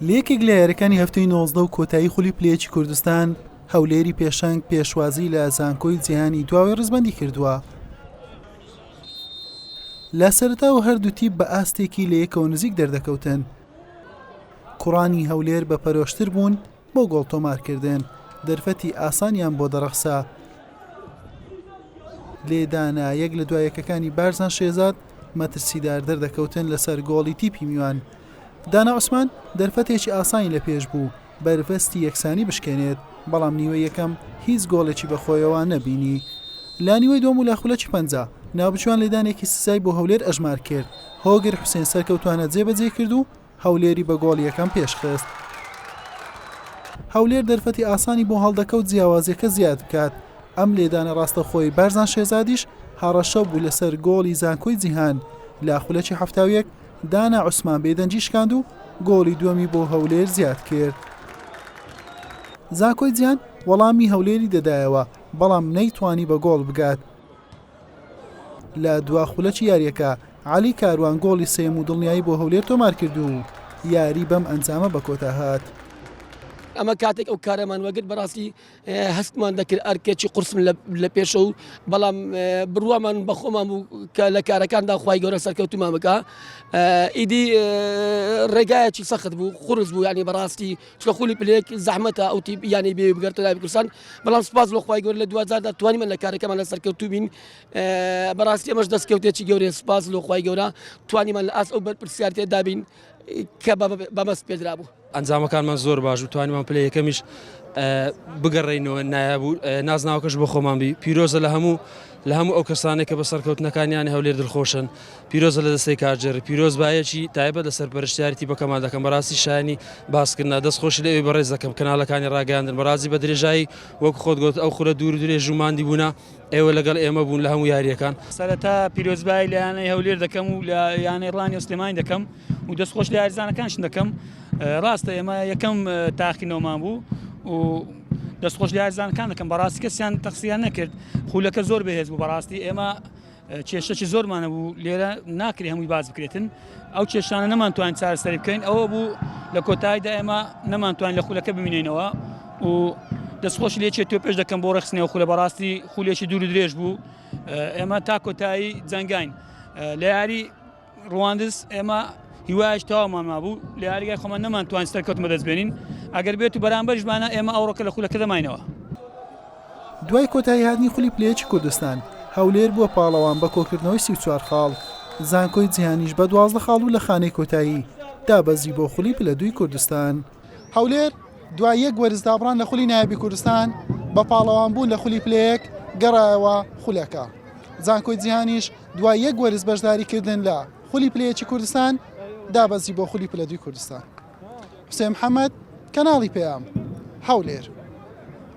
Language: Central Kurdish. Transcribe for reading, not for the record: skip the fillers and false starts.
لە یەکێک لە یاریەکانی هەفتەی 19 و کۆتایی خولی پلە یەکی کوردستان، هەولێری پێشەنگ پێشوازی لە زانکۆی جیهانی دواوەی ڕیزبەندی کردووە. لە سەرەتاوە هەردوو تیپ بە ئاستێکی لە یەکەوە نزیک دەردەکەوتن. کوڕانی هەولێر بە پەرۆشتر بوون بۆ گۆڵ تۆمارکردن، دەرفەتی ئاسانیان بۆ دەڕەخسا. لێدانە یەک لە دوا یەکەکانی بارزان شێزاد مەترسیدار دەردەکەوتن لەسەر گۆڵی تیپی میوان. دانا عوسمان دەرفەتێکی ئاسانی لە پێش بوو بەربەستی یەکسانی بشکێنێت، بەڵام نیوەی یەکەم هیچ گۆڵێکی بەخۆیەوە نەبینی. لە نیوەی دووەم و لە خولەکی 50 ناوبژیوان لێدانێکی سزای بۆ هەولێر ئەژمار کرد، هۆگر حوسێن سەرکەوتوانە جێبەجێی کرد و هەولێری بە گۆڵی یەکەم پێشخست. هەولێر دەرفەتی ئاسانی بۆ هەڵدەکەوت جیاوازیەکە زیاد بکات، ئەم لێدانە ڕاستەوخۆی بارزان شێزادیش هەڕەشە بوو لەسەر گۆڵی زانکۆی جیهان، لە خولەکی 71 دانا عوسمان بێدەنگی شکاند و گۆڵی دووەمی بۆ هەولێر زیاد کرد. زانکۆی جیهان وەڵامی هەولێری دەدایەوە، بەڵام نەیتوانی بە گۆڵ بگات. لە دوا خولەکی یارییەکە عەلی کاروان گۆڵی سێیەم و دڵنیایی بۆ هەولێر تۆمارکرد و یاری بەم ئەنجامە بەکۆتا هات. ئەمە کاتێک ئەو کارەمان وەگرت بەڕاستی هەستمان دەکرد ئەرکێکی قورسم لە پێشە و بەڵام بڕوامان بە خۆمان بوو کە لە کارەکاندا خوای گەورە سەرکەوتومان بکە ئیدی ڕێگایەکی سەخت بوو قورس بوو ینی بەڕاستی چکە خولی پلێک زەحمەتە ئەو تیپ یانەی بێ بگەرتە لای کوردستان بەڵام سپاس لە خوای گەورە لە دوجاردا توانیمان لە کارەکەمان لە سەرکەوتوو بین بەڕاستی ئەمەش دەستکەوتێکی گەورەیە سپاس لە خوای گەورە توانیمان لە ئاست ئەو بەرپرسیارتێ دابین کە بەمەست پێدرابوو. ئەنجامەکانمان زۆر باش بوو توانیمان پلە یەکەمیش بگەڕێینەوە نایاب و نازناوەکەش بۆ خۆمان بی پیرۆزە لە هەموو لە هەموو ئەو کەسانێک کە بە سەرکەوتنەکانیان هەولێر دڵخۆشن پیرۆزە لە دەستەی کارگێڕی پیرۆزبایەکی تایبەت لە سەرپەرشتیاری تیپەکەمان دەکەم بەڕاستی شایانی باسکردنە دەست خۆشی لە ئێوەی بەڕێز دەکەم کەناڵەکانی ڕاگەیاندن بەڕازی بە درێژایی وەک خۆت گوت ئەو خولە دوور و درێژ و ماندی بوونە ئێوە لەگەڵ ئێمە بوون لە هەموو یارییەکان. سەرەتا پیرۆزبایی لە یانەی هەولێر دەکەم و لە یانەی ڕانیە و سلێمانی دەکەم و دەستخۆش لە یاریزانەکانیشم دەکەم ڕاستە ئێمە یەکەم تاقینەوەمان بوو و دەستخۆش لە یاریزانەکان دەکەم بەڕاستی کەسیان تەقسیان نەکرد خولەکە زۆر بەهێز بوو بەڕاستی ئێمە کێشەکی زۆرمان هەبوو لێرە ناکرێ هەمووی باس بکرێتن ئەو کێشانە نەمانتوان چارەسەری بکەین ئەوە بوو لە کۆتاییدا ئێمە نەمانتوان لە خولەکە بمینینەوە و دەستخۆشی لێ تۆ پێش دەکەم بۆ ڕێخستنەوە خولە بەڕاستی خولێکی دوور و درێژ بوو ئێمە تا کۆتایی جەنگاین لە یاری ڕواندز ئێمە هیوایش تەواومان مابوو لە یاریگای خۆمان نەمانتوانی سەرکەوتن بەدەست بێنین ئەگەر بێت و بەرامبەریشمانە ئێمە ئەوڕۆکە لە خولەکە دەماینەوە. دوای کۆتاییهاتنی خولی پلە یەکی کوردستان، هەولێر بووە پاڵەوان بە کۆکردنەوەی 34 خاڵ، زانکۆی جیهانیش بە 12 خاڵ و لە خانەی کۆتایی دابەزی بۆ خولی پلە دووی کوردستان. هەولێر دوای یەک وەرز دابڕان لە خولی نایابی کوردستان بە پاڵەوانبوون لە خولی پلە یەک گەڕایەوە خولەکە. زانکۆی جیهانیش دوای یەک وەرز بەشداریکردن لە خولی پلە یەکی کوردستان دابەزی بۆ خولی پلە دووی کوردستان. حوسێن محەمەد، کەناڵی پەیام، هەولێر.